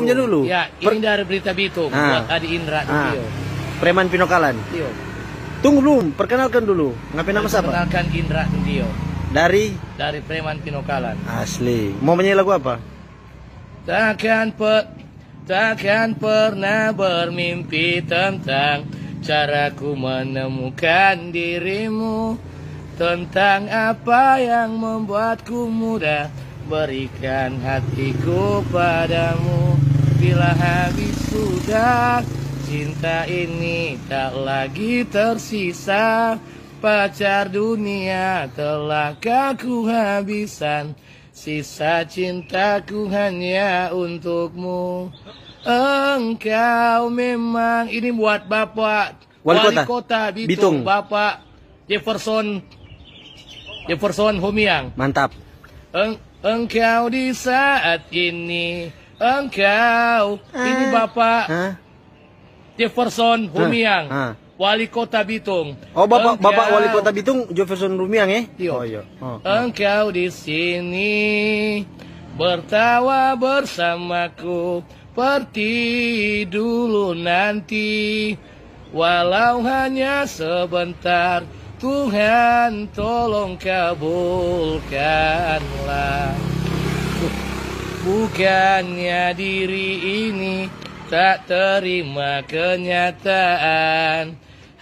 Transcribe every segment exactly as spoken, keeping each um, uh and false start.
Dulu, dulu. Ya, ini dari Berita Bitung, ah, buat Adi Indra, ah, Tio. Preman Pinokalan. Tio. Tunggu dulu, perkenalkan dulu. Ngapain nama siapa? Perkenalkan, Indra, Tio. Dari? Dari Preman Pinokalan. Asli. Mau menyanyi lagu apa? Takkan pe-, takkan pernah bermimpi tentang caraku menemukan dirimu, tentang apa yang membuatku mudah berikan hatiku padamu. Bila habis sudah cinta ini, tak lagi tersisa, pacar dunia telah kaku habisan. Sisa cintaku hanya untukmu. Engkau memang, ini buat Bapak Wali Kota. Wali Kota Bitung, Bitung. Bapak Jefferson, Jefferson Humiang. Mantap. Eng-, engkau di saat ini, engkau. Ini, ah, Bapak. Hah? Jefferson Humiang, ah, Wali Kota Bitung. Oh, Bapak, Bapak Wali Kota Bitung, Jefferson Humiang, eh? Iyo. Oh, iya. Oh, oh. Engkau di sini bertawa bersamaku, pergi dulu nanti, walau hanya sebentar. Tuhan, tolong kabulkanlah. Bukannya diri ini tak terima kenyataan,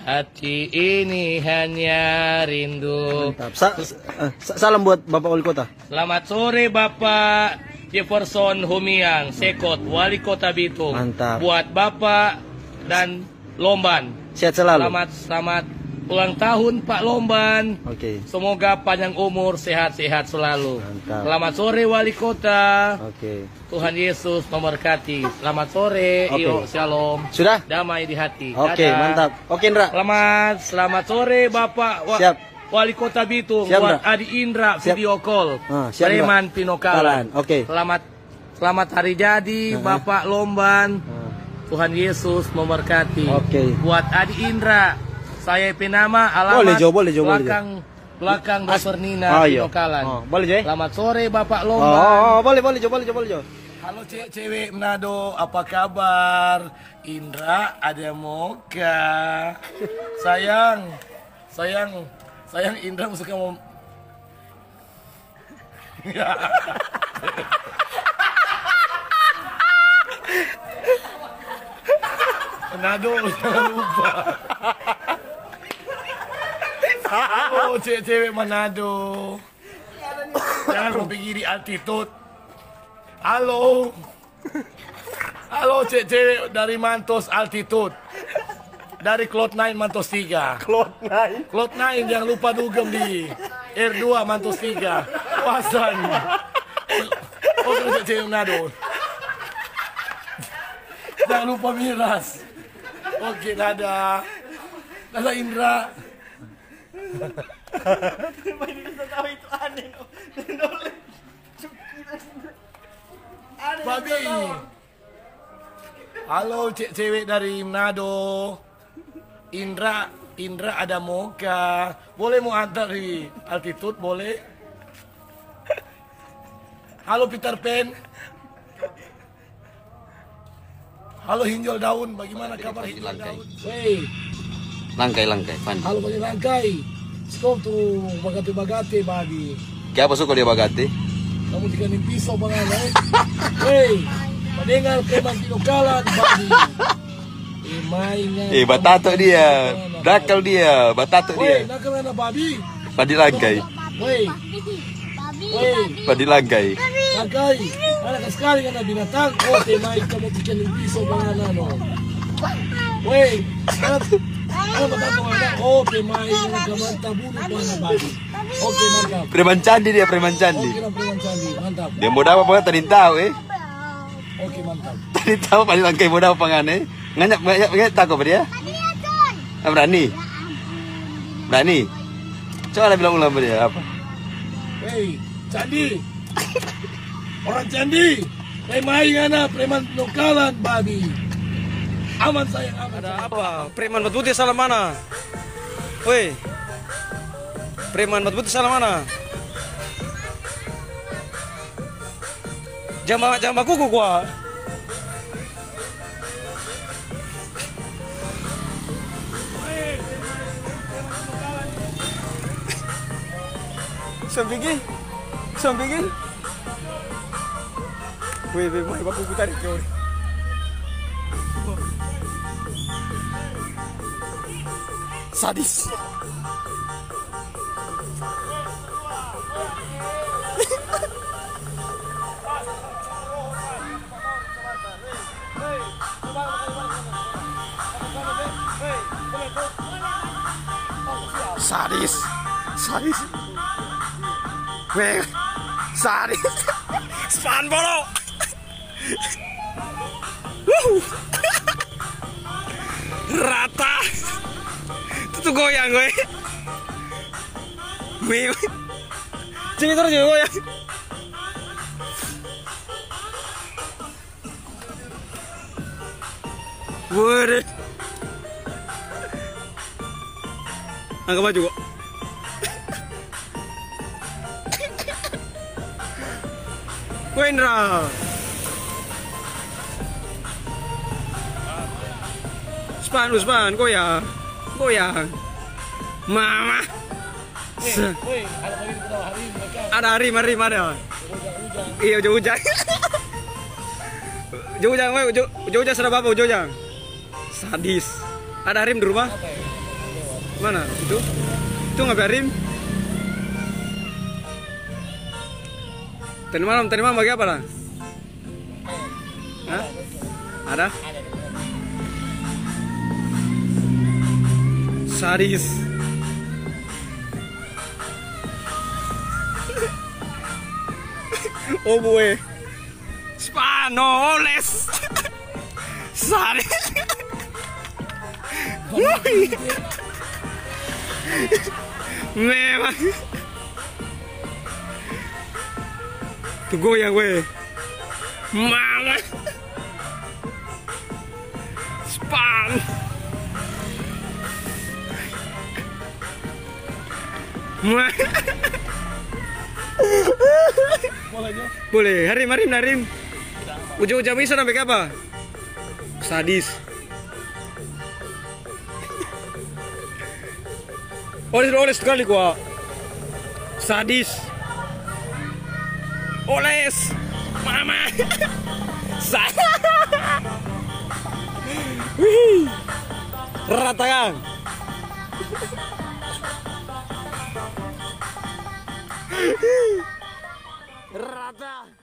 hati ini hanya rindu. Mantap. Sa-, sa-, eh, sa-, salam buat Bapak Wali Kota. Selamat sore, Bapak Jefferson Humiang Sekot, Wali Kota Bitung. Mantap. Buat Bapak dan Lomban. Sehat selalu. Selamat, selamat ulang tahun, Pak Lomban. Oke. Semoga panjang umur, sehat-sehat selalu. Mantap. Selamat sore, Wali Kota. Oke. Tuhan Yesus memberkati. Selamat sore, oke. Iyo, shalom. Sudah? Damai di hati. Oke, dadah. Mantap. Oke, Indra. Selamat, selamat sore, Bapak Wa-, siap. Wali Kota Bitung, siap, buat Indra. Adi Indra, siap. Video call. Ah, siap, Indra. Preman Pinokalan. Kalan, oke. Selamat, selamat hari jadi, ah, Bapak Lomban. Ah. Tuhan Yesus memberkati. Oke. Buat Adi Indra, saya pe nama, alamat, boleh jo, boleh jo, boleh jo. Belakang, belakang Dokter Nina, ah, iya. Pinokalan. Oh, boleh jo, eh? Selamat sore, Bapak Lomban. Oh, oh, oh, boleh, boleh jo, boleh jo, boleh jo. Halo, ce-, cewek Manado, apa kabar? Indra, ada moka. Sayang, sayang, sayang, Indra suka mem-, Manado, jangan lupa. Oh, cewek-cewek Manado. Jangan mau pergi di Altitude. Halo. Halo, cewek-cewek dari Mantos Altitude. Dari Cloud Nine Mantos Tiga. Cloud Nine. Cloud Nine, jangan lupa dugem di R dua Mantos Tiga. Pasan. Oke, cewek-cewek Manado. Jangan lupa miras. Oke, dadah. Dadah, Indra. Babi. Halo, ce-, cewek dari Manado. Indra, Indra ada moka. Boleh mo antar di Altitude, boleh? Halo, Peter Pan. Halo, Hinjol Daun, bagaimana kabar, Hinjol Daun? Hei. Langkai, langkai, Pandi. Halo, Pandi Langkai. Stop tu bagate-bagate, babi. Kiapa suka dia bagate? Kamu tika ni piso, bangana, eh. Hei, dengar preman Pinokalan, babi. Eh, mai ngana. Eh, batato dia. Nakal dia, batato dia. Weh, nakal ngana, babi. Pandi Langkai. Woi. Woi. Pandi Langkai. Langkai. Ada sekali ngana binatang. Oh, te mai kamu bikin piso bangana no. Woi. Ada, ada mata tu ada. Oh, te mai ngana kaman tabunu bangana babi. Oke, mantap. Preman candi dia, preman candi. Oke, preman candi. Mantap. Dia mau dapat apa? Tadi tahu, eh. Oke, mantap. Tadi tahu Pandi Langkai mau dapat apa ngana, eh. Ngana, ngana, ngana tako pa dia? Ah, brani? Brani? Coba lah bilang ulang pa dia, apa? Hei, candi. Orang candi. Hei, mai ngana, preman Pinokalan, babi. Aman, sayang, aman, sayang. Ada apa? Preman batu putih salah mana? Woi. Preman batu putih salah mana? Jang ba-, jang bakuku kwa. Sambigi, sambigi. Weh, weh, weh, baku putar itu. Sadis. Sadis, sadis. Weh, sadis. Span bolo. Wuh. Rata. Itu tuh goyang, gue. Weh. Sini terus juga goyang. Wede. Angka baju kok. Wendra. Span, Usman, goyang. Goyang. Mama. Eh, woi, ada lagi kita hari ini, mereka. Ada hari, hari, ada. Ujang-ujang. Iya, ujang-ujang. Ujang-ujang, woi, ujang-ujang sudah apa, ujang-ujang? Sadis. Ada Harim di rumah? Apa ya? Mana? Itu? Itu nggak ada Harim? Tadi malam, tadi malam bagi apa lah? Hah? Ada? Sadis. Oh, boy. Spano, oles. Sadis. Wih. Memang. Tuh goyang, weh. Mama. Spang. Mama. Boleh, Harim, Harim, Harim. Ujang-ujang bisa sampai kapa? Sadis. Oles, oles sekali kwa. Sadis. Oles. Mama. Sa-, wih. Rata kan? Rata.